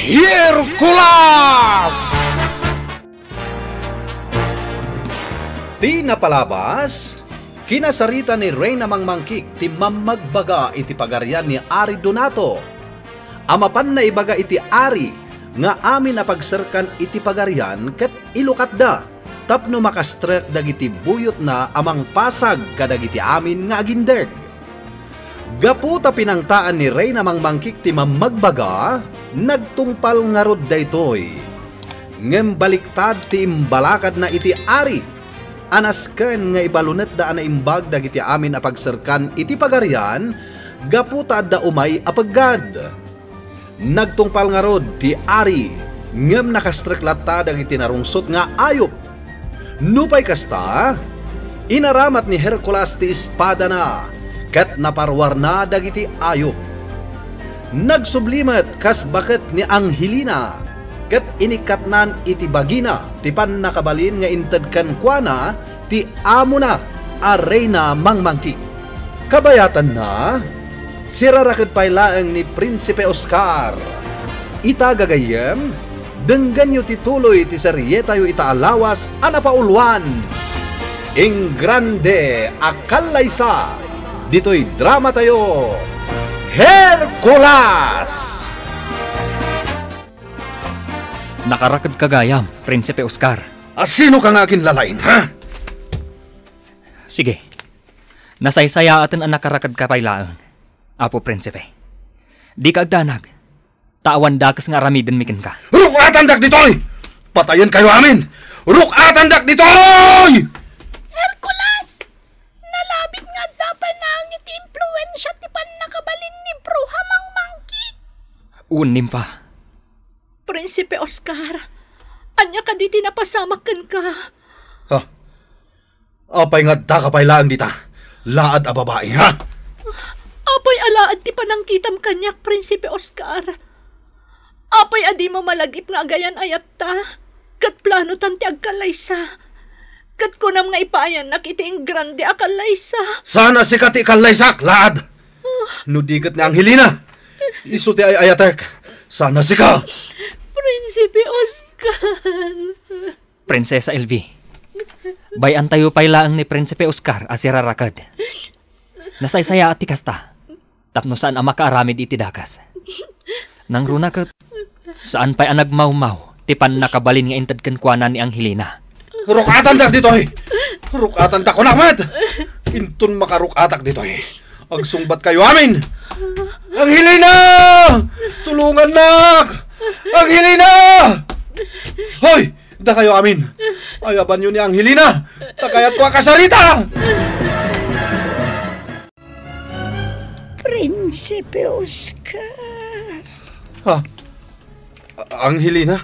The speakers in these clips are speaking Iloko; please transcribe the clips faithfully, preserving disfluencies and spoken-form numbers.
Hercules! Ti napalabas, kinasarita ni Reyna Mangmangkik ti mammagbaga iti pagarian ni Ari Donato, a mapan naibaga iti ari nga amin a pagserkan iti pagarian ket ilukatda tapno makastrek dagiti buyotna a mangpasag kadagiti amin nga agindeg. Gapu ta pinangtaan ni Reyna Mangmangkik ti mammagbaga, nagtungpal ngarud daytoy. Ngem baliktad ti imbalakadna iti ari, a nasken nga ibalunetda a naimbag dagiti amin a pagserkan iti pagarian gapu ta adda umay a peggad. Nagtungpal ngarud ti ari, ngem nakastrek latta dagiti narungsot nga ayup. Nupay kasta, inaramat ni Hercules ti espadana ket naparuarna dagiti ayup. Nagsubli met kas baket ni Angelina ket inikkatnan iti bagina ti pannakabalin nga inted kenkuana ti amona a Reyna Mangmangkik. Kabayatanna, siraraked pay laeng ni Prinsipe Oscar. Ita, gagayyem, denggenyo ti tuloy ti serietayo ita a lawas a napauluan, Engrande a Kallaysa, ditoy dramatayo, Hercules! Nakarakedka gayam, Prinsipe Oscar. A, sinoka nga aginlalaing, ha? Sige. Nasaysayaaten a nakarakedka pay laeng, Apo Prinsipe. Dika agdanag, ta awan dakes nga aramidenmi kenka. Ruk-atandak ditoy! Patayenkayo amin! Ruk-atandak ditoy! Hercules! Nalabit nga adda pay naeng iti impluensia ti pannakabalin ni Bruja Mangmangkik. Wen, Nimfa. Prinsipe Oscar, ania kadi ti napasamak kenka? Ha? Apay nga addaka pay laeng dita? Laad a babai, ha? Apay a laad ti panangkitam kaniak, Prinsipe Oscar? Apay a dimo malagip nga agayan-ayatta? Ket planotan ti agkallaysa? Ket kunam nga ipaayannak iti Engrande a Kallaysa? Saan a sika ti ikallaysak, laad? No di ket ni Angelina, isu ti ay-ayatek. Saan a sika? Prinsipe Oscar. Prinsesa Elvi, bay-antayo pay laeng ni Prinsipe Oscar a siraraked. Nasaysayaat ti kasta, tapno saan a makaaramid iti dakes. Nangruna ket, saan pay a nagmawmaw ti pannakabalin nga inted kenkuana ni Angelina. Ruk-atandak ditoy! Ruk-atandak, kunak met! Inton makaruk-atak ditoy, agsungbatkayo amin! Angelina! Tulongannak! Angelina! Hoy! Dakayo amin! Ayabanyo ni Angelina! Ta kayatko a kasarita! Prinsipe Oscar. Ha? A-, Angelina?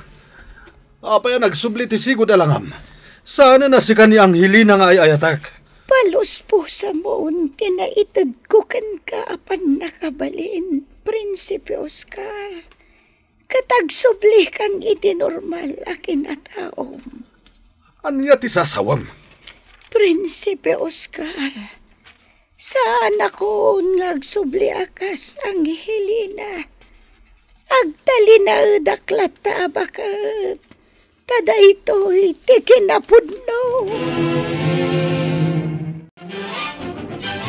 Apay a nagsubli ti sigud a langam? Saanen a sika ni Angelina nga ay-ayatek? Palusposamon ti naitedko kenka a pannakabalin, Prinsipe Oscar. Ket agsublikan iti normal a kinataom. Ania ti sasawem? Prinsipe Oscar, saanakon nga agsubli a kas Angelina. Agtalinaedak latta a baket, ta daytoy ti kinapudno.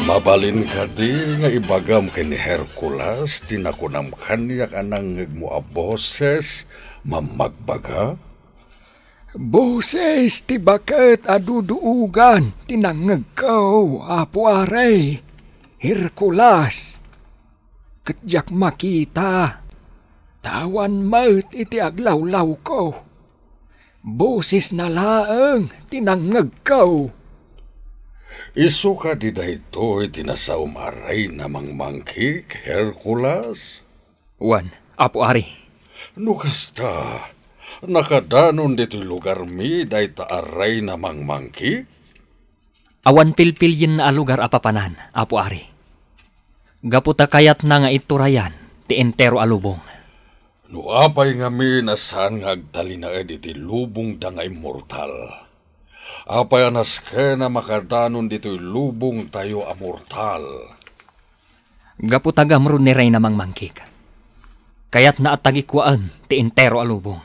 Mabalin kadi nga ibagam ken ni Hercules ti nakunam kaniak a nangngegmo a boses, mammagbaga? Boses ti baket a duduogan ti nangngegko, Apo Ari, Hercules. Ket diak makita, ta awan met iti aglawlawko. Bosesna laeng ti nangngegko. Isu kadi daytoy ti nasaom a reyna mangmangkik, Hercules? Wen, Apo Ari. No kasta, nakadanon ditoy lugarmi dayta a reyna mangmangkik? Awan pilpilienna a lugar a papanan, Apo Ari. Gapu ta kayatna nga iturayan ti entero a lubong. No apay ngamin a saan nga agtalinaed iti lubongda nga immortal, apay a nasken a makadanon ditoy lubongtayo a mortal? Gapu ta gamrud ni Reyna Mangmangkik. Kayatna a tagikuaen ti entero a lubong.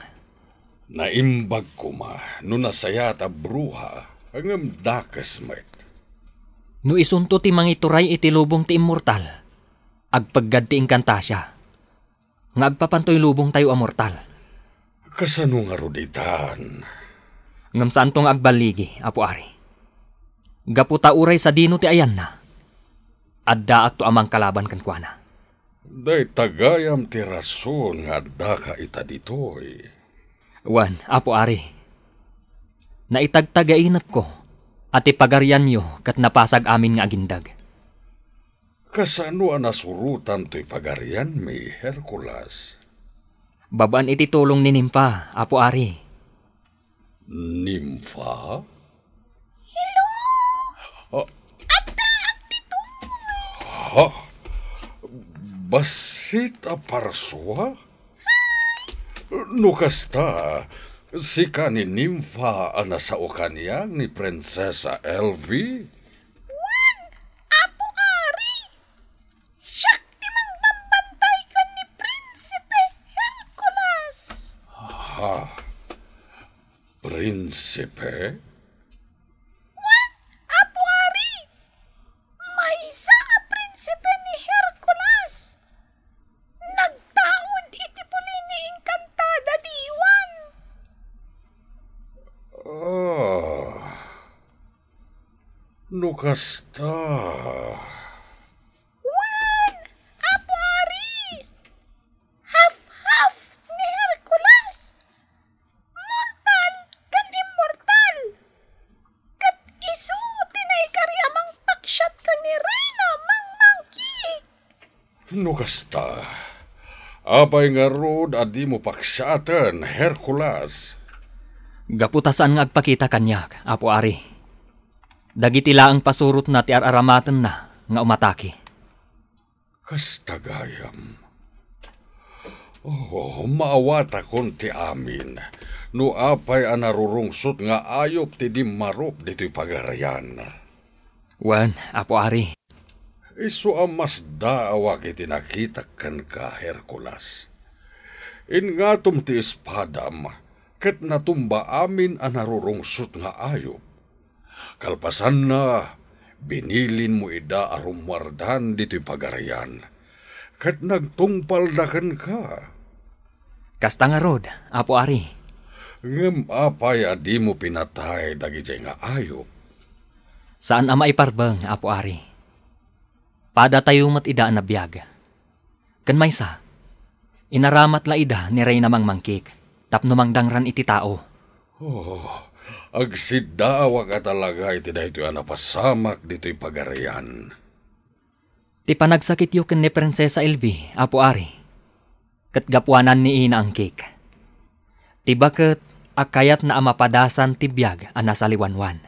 Naimbag koma no nasayaat a bruha, ngem dakes met. No isunto ti mangituray iti lubong ti immortal, agpeggad ti inkantasia nga agpapantoy lubongtayo a mortal. Kasano ngarud itan? Ngem saanto nga agballigi, Apo Ari. Gapu ta uray sadino ti ayanna, addaakto a mangkalaban kenkuana. Dayta gayam ti rason nga addaka ita ditoy. Wen, Apo Ari. Naitagtagainepko a ti pagarianyo ket napasag amin nga agindeg. Kasano a nasurotan toy pagarianmi, Hercules? Babaen iti tulong ni Nimfa, Apo Ari. Nimfa? Hello? Ah. Addaak ditoy. Ha? Bassit a parsua? No kasta, sika ni Nimfa a nasao kaniak ni Prinsesa Elvi? Wen, Apo Ari. Siak ti mangbambantay ken ni Prinsipe Hercules. Ha? Prinsipe? Wen, Apo Ari. Maysa a prinsipe ni Hercules. Nagtaud iti puli ni Encantada diwan. Ah. No kasta. Wen, Apo Ari. Half-half ni Hercules. Mortal ken immortal. Ket isu ti naikari a mangpaksiat ken ni Reyna Mangmangkik. No kasta, apay ngarud a dimo paksiaten, Hercules? Gapu ta saan nga agpakita kaniak, Apo Ari. Dagiti laeng pasurotna ti ar-aramatenna nga umatake. Kasta gayam. Oh, maawatakon ti amin no apay a narurungsot nga ayup ti dimmarup ditoy pagarian. Wen, Apo Ari. Isu a masdaawak iti nakitak kenka, Hercules. Ingngatom ti espadam ket natumba amin a narurungsot nga ayup. Kalpasanna, binilinmo ida a rummuardan ditoy pagarian, ket nagtungpalda kenka. Kasta ngarud, Apo Ari. Ngem apay a dimo pinatay dagidiay nga ayup? Saan a maiparbeng, Apo Ari. Padatayo met ida a nabiag. Ken maysa, inaramat la ida ni Reyna Mangmangkik tapno mangdangran iti tao. Oh, agsiddaawak a talaga iti daytoy a napasamak ditoy pagarian. Ti panagsakityo ken ni Prinsesa Elvi, Apo Ari, ket gapuanan ni Ina Angkik. Ti baket a kayatna a mapadasan ti biag a nasaliwanwan.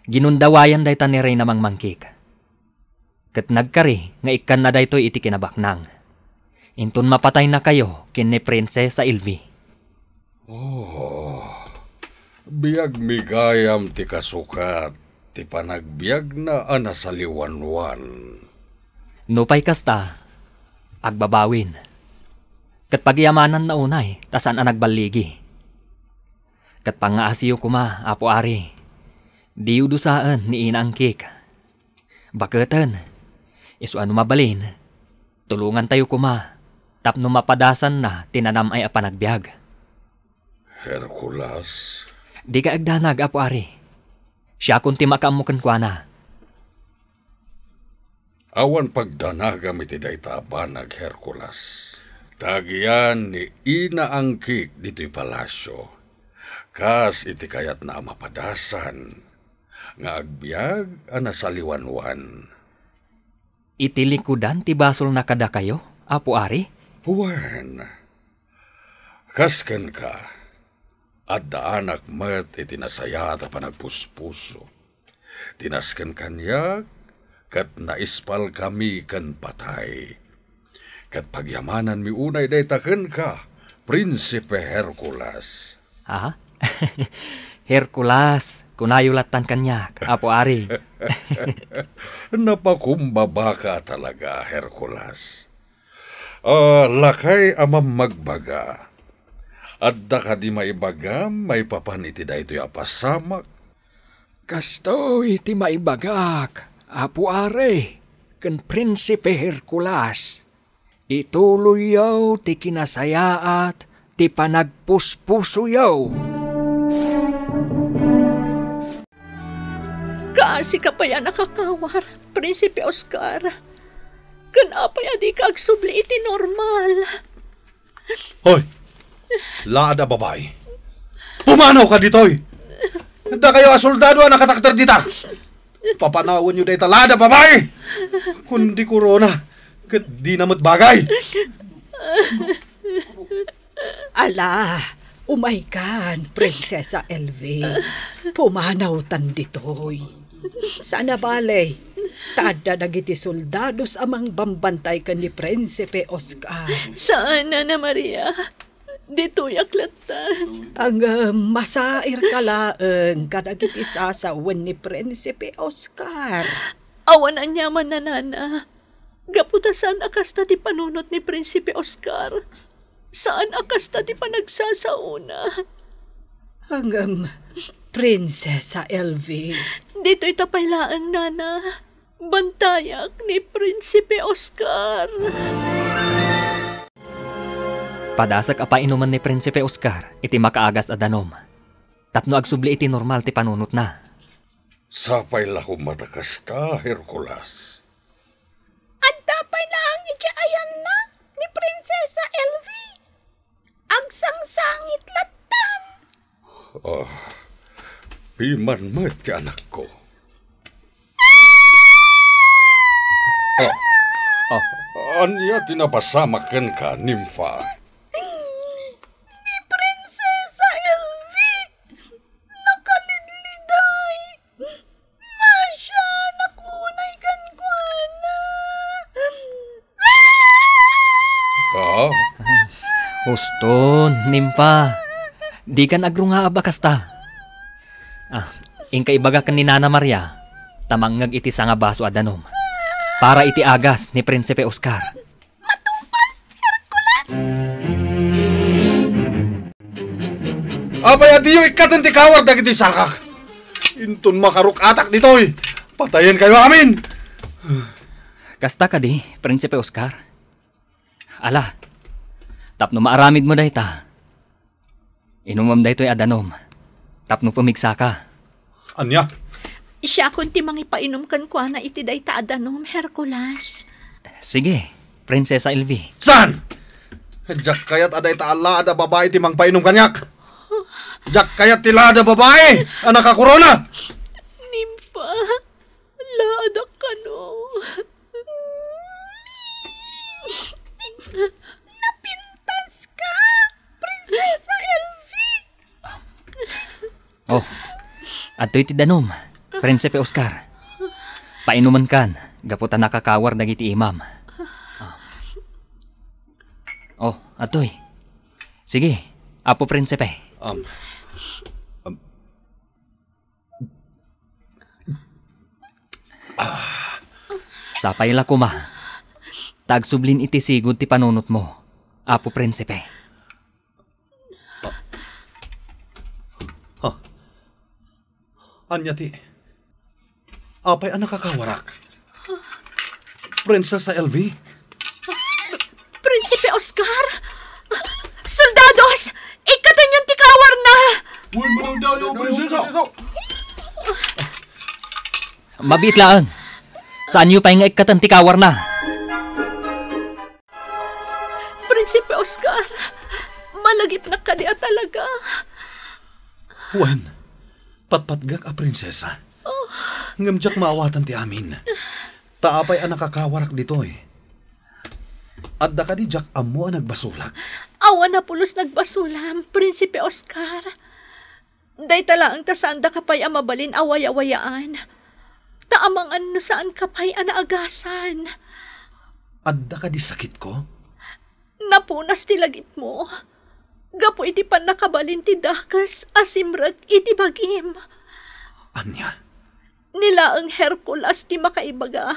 Ginundawayan dayta ni Reyna Mangmangkik. Ket nagkari nga ikkanna daytoy iti kinabaknang. Inton mapataynakayo ken ni Prinsesa Elvi. Oh, biagmi gayam ti kasukat ti panagbiagna a nasaliwanwan. Nupay kasta, agbabawin. Ket pagiyamananna unay ta saan a nagballigi. Ket pangngaasiyo koma, Apo Ari, diyo dusaen ni Ina Angkik. Baketen, isu a no mabalin, tulongantayo koma tapno mapadasanna ti nanam-ay a panagbiag. Hercules? Dika agdanag, Apo Ari. Siakon ti makaammo kenkuana. Awan pagdanagam iti dayta a banag, Hercules. Ta agian ni Ina Angkik ditoy palasio, kas iti kayatna a mapadasan nga agbiag a nasaliwanwan. Iti likudan ti basolna kadakayo, Apo Ari? Wen, kas kenka, addaanak met iti nasayaat a panagpuspuso. Ti nasken kaniak, ket naispalkami ken patay. Ket pagyamananmi unay dayta kenka, Prinsipe Hercules. Ha? Hercules, kunayo lattan kaniak, Apo Ari. Napakumbabaka talaga, Hercules. Ah, lakay a mammagbaga. Adda kadi maibagam maipapan iti daytoy a pasamak? Kastoy ti maibagak, Apo Ari, ken Prinsipe Hercules. Ituloyyo ti kinasayaat ti panagpuspusoyo. Kaasika pay a nakakawar, Prinsipe Oscar. Ken apay a dika agsubli iti normal? Hoy! Laad a babai! Pumanawka ditoy! Dakayo a soldado a nakatakder dita! Papanawenyo dayta laad a babai! Kundi korona, ket dina met bagay! Ala, umaykan, Prinsesa Elvi. Pumanawtan ditoy. Saan a bale, ta adda dagiti soldados a mangbambantay ken ni Prinsipe Oscar. Saan, Nana Maria. Ditoyak latta. Ngem masairka laeng kadagiti sasawen ni Prinsipe Oscar. Awan aniaman, Nana. Gapu ta saan a kasta ti panunot ni Prinsipe Oscar. Saan a kasta ti panagsasaona. Ngem, Prinsesa Elvi. Ditoy ta pay laeng, Nana. Bantayak ni Prinsipe Oscar. Padasek a painumen ni Prinsipe Oscar iti makaagas a danum tapno agsubli iti normal ti panunotna. Sapay la koma ta kasta, Hercules. Adda pay laeng idiay ayanna ni Prinsesa Elvi. Agsangsangit lattan. Ah, piman met ti anakko. Ah, ah, ania ti napasamak kenka, Nimfa? Ni Prinsesa Elvi, nakalidliday. Masianak unay kenkuana. Ah? Uston, Nimfa. Dikan agrungaab a kasta. Ah, inka ibaga ken ni Nana Maria ta mangngeg iti sangabaso a danum para iti agas ni Prinsipe Oscar. Matungpal, Hercules! Apay a diyo ikkaten ti kawar dagiti sakak? Inton makaruk-atak ditoy, patayenkayo amin! Kasta kadi, Prinsipe Oscar? Ala, tapno maaramidmo dayta, inumem daytoy a danum tapno pumigsaka. Ania? Siakon ti mangipainom kenkuana iti dayta a danum, Hercules. Sige, Prinsesa Elvi. Saan? Diak kayat a dayta a laad a babai ti mangpainom kaniak. Diak kayat ti laad a babai a nakakorona. Nimfa, laadak kano. Napintaska, Prinsesa Elvi. Oh, adtoy ti danum, Prinsipe Oscar. Painumenkan, gapu ta nakakawar dagiti imam. Oh, adtoy. Sige, Apo Prinsipe. Um, um, Sapay la koma ta agsublin iti sigud ti panunotmo, Apo Prinsipe. Ha? Ania ti? Apay a nakakawarak? Prinsesa Elvi? Prinsipe Oscar? Soldados! Ikkatenyon ti kawarna! Wen mo daw, Prinsesa! Mabiit laeng. Saanyo pay nga ikkaten ti kawarna? Prinsipe Oscar, malagipnak kadi a talaga? Wen, patpatgak a prinsesa. Oh. Ngem diak maawatan ti amin. Ta apay a nakakawarak ditoy? Adda kadi diak ammo a nagbasolak? Awan a pulos nagbasolam, Prinsipe Oscar. Dayta laeng ta saandaka pay a mabalin a wayawayaan. Ta amangan no saanka pay a naagasan. Adda kadi sakitko? Napunas ti lagipmo gapu iti pannakabalin ti dakes a simrek iti bagim. Ania? Ni laeng Hercules ti makaibaga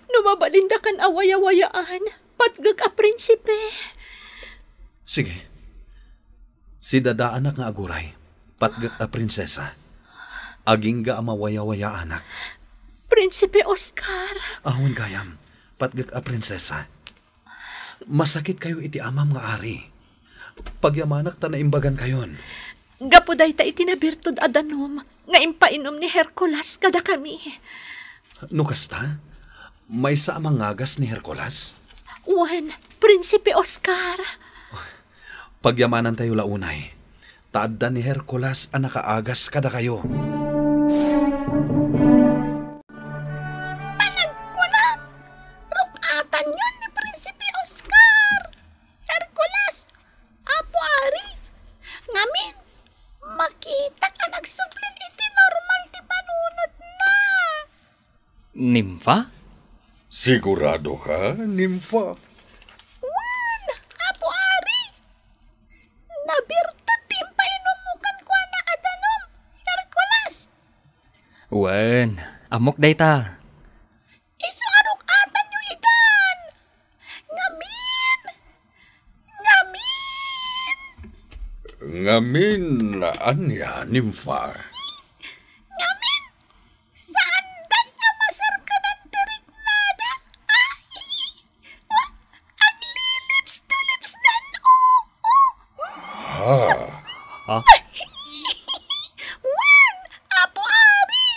no mabalindakan a wayawayaan. Patgek a prinsipe. Sige. Sidadaanak nga aguray, patgek a prinsesa. Agingga a mawayawayaanak. Prinsipe Oscar. Awan gayam, patgek a prinsesa. Masakitkayo iti amam nga ari. Pagyamanak ta naimbagankayon. Gapu dayta iti nabirtud a danum nga impainum ni Hercules kadakami. No kasta, maysa a mangagas ni Hercules? Wen, Prinsipe Oscar. Pagyamanantayo la unay, ta adda ni Hercules a nakaagas kadakayo. Panagkunak, ruk-atanyon ni Prinsipe Oscar. Hercules, Apo Ari, ngamin, makitak a nagsublin iti normal ti panunotna. Nimfa? Sigurado ka, Nimfa? Wen, Apo Ari. Nabirtud ti impainummo kenkuana a danum, Hercules. Wen, ammok dayta. Isu a ruk-atanyo itan. Ngamin. Ngamin. Ngamin ania, Nimfa? Ngamin. Saandan a maserkadan ti riknada. Ay! Oh, aglilips-to-lipsdan. Oh, oh. Ha? Ha? Wen, Apo Ari.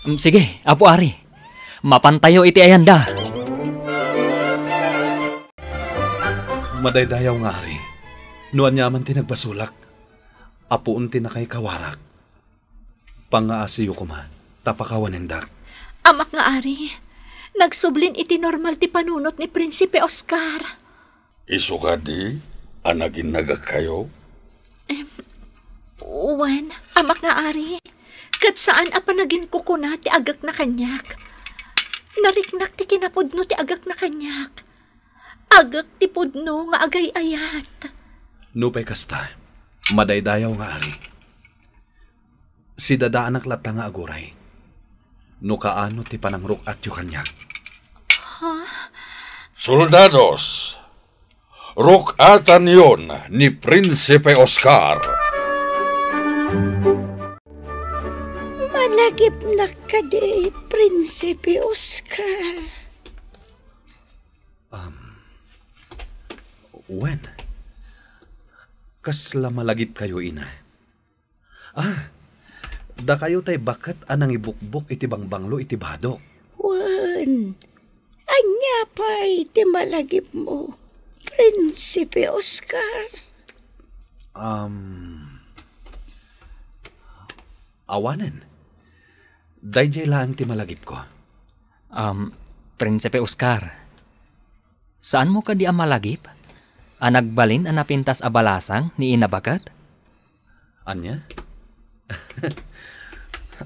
Mm, sige, Apo Ari. Mapantayo iti ayanda. Madaydayaw nga ari, no aniaman ti nagbasolak, apuon ti nakaikawarak. Pangngaasiyo koma, ta pakawanendak. Amak nga ari, nagsublin iti normal ti panunot ni Prinsipe Oscar. Isu kadi a naginnagakkayo? Em, wen, amak nga ari, ket saan a panaginkukuna ti agekna kaniak. Nariknak ti kinapudno ti agekna kaniak. Agek ti pudno nga agay-ayat. Nupay kasta, madaydayaw nga ari. Sidadaanak latta nga aguray. No kaano ti panangruk-atyo kaniak. Ha? Soldados, ruk-atanyon ni Prinsipe Oscar. Malagipnak kadi, Prinsipe Oscar? Um, wen, kasla malagipkayo, ina? Ah, dakayo tay baket a nangibukbok iti bangbanglo iti badok. Wen, ania pay ti malagipmo, Prinsipe Oscar? Um, awanen. Daydiay laeng ti malagipko. Um, Prinsipe Oscar, saanmo kadi a malagip a nagbalin a napintas a balasang ni Ina Baket? Ania?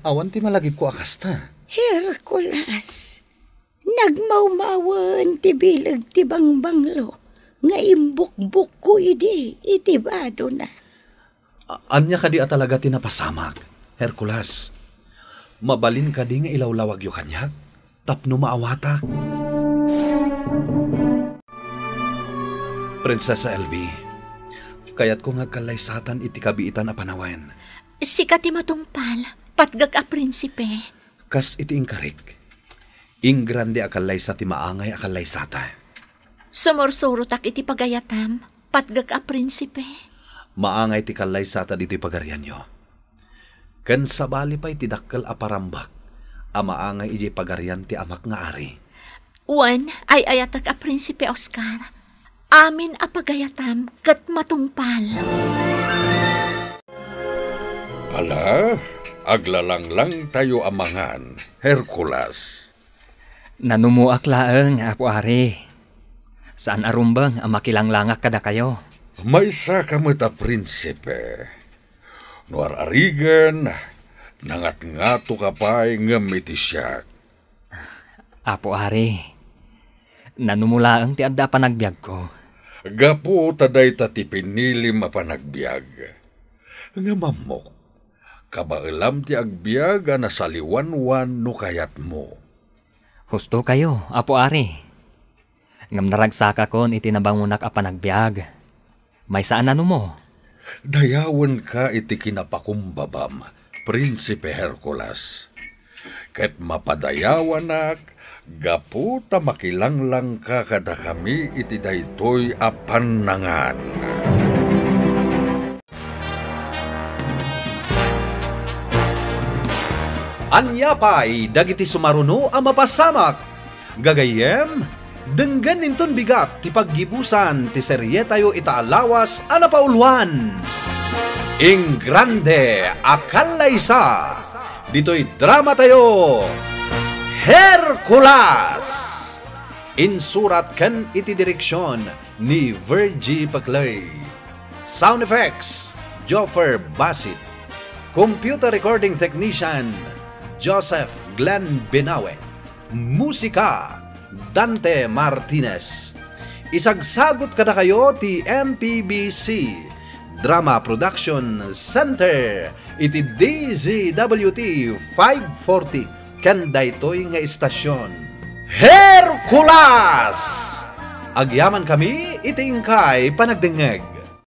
Awan ti malagipko a kasta. Hercules, nagmawmawen ti bileg ti bangbanglo nga imbukbokko idi iti badona. A-, ania kadi a talaga ti napasamak, Hercules? Mabalin kadi nga ilawlawagyo kaniak tapno maawatak? Prinsesa Elvie, kayatko nga agkallaysatan iti kabiitan a panawen. Sika ti matungpal, patgek a prinsipe. Kas iti inkarik, ingrande a kallaysa ti maangay a kallaysata. Sumursurotak iti pagayatam, patgek a prinsipe. Maangay ti kallaysata ditoy pagarianyo. Ken sabali pay ti dakkel a parambak a maangay idiay pagarian ti amak nga ari. Wen, ay-ayatek a Prinsipe Oscar, amin a pagayatam ket matungpal. Ala, aglalanglang tayo a mangan, Hercules. Nanumoak laeng, Apo Ari. Saan a rumbeng a makilanglangak kadakayo. Maysa ka met a prinsipe. No ar-arigen, nangatngato ka pay ngem iti siak. Apo Ari, nanumo laeng ti adda a panagbiagko. Gapu ta dayta ti pinilim a panagbiag. Ngem ammok, kabaelam ti agbiag a nasaliwanwan no kayatmo. Husto kayo, Apo Ari. Ngem naragsakakon iti nabangonak a panagbiag. Maysa a nanumo. Dayawenka iti kinapakumbabam, Prinsipe Hercules. Ket mapadayawanak gapu ta makilanglangka kadakami iti daytoy a pannangan. Ania pay dagiti sumaruno a mapasamak? Gagayyem, denggen inton bigat ti paggibusan ti serietayo ita a lawas a napauluan. Ingrande a Kallaysa, ditoy dramatayo, Hercules! Insurat ken iti direksion ni Virgie Paclay. Sound effects, Joffer Basit. Computer recording technician, Joseph Glenn Binawe. Musika, Dante Martinez. Isagsagut kadakayo ti M P B C Drama Production Center iti D Z W T five forty ken daytoy nga istasion. Hercules! Agyamankami iti inkay panagdengngeg.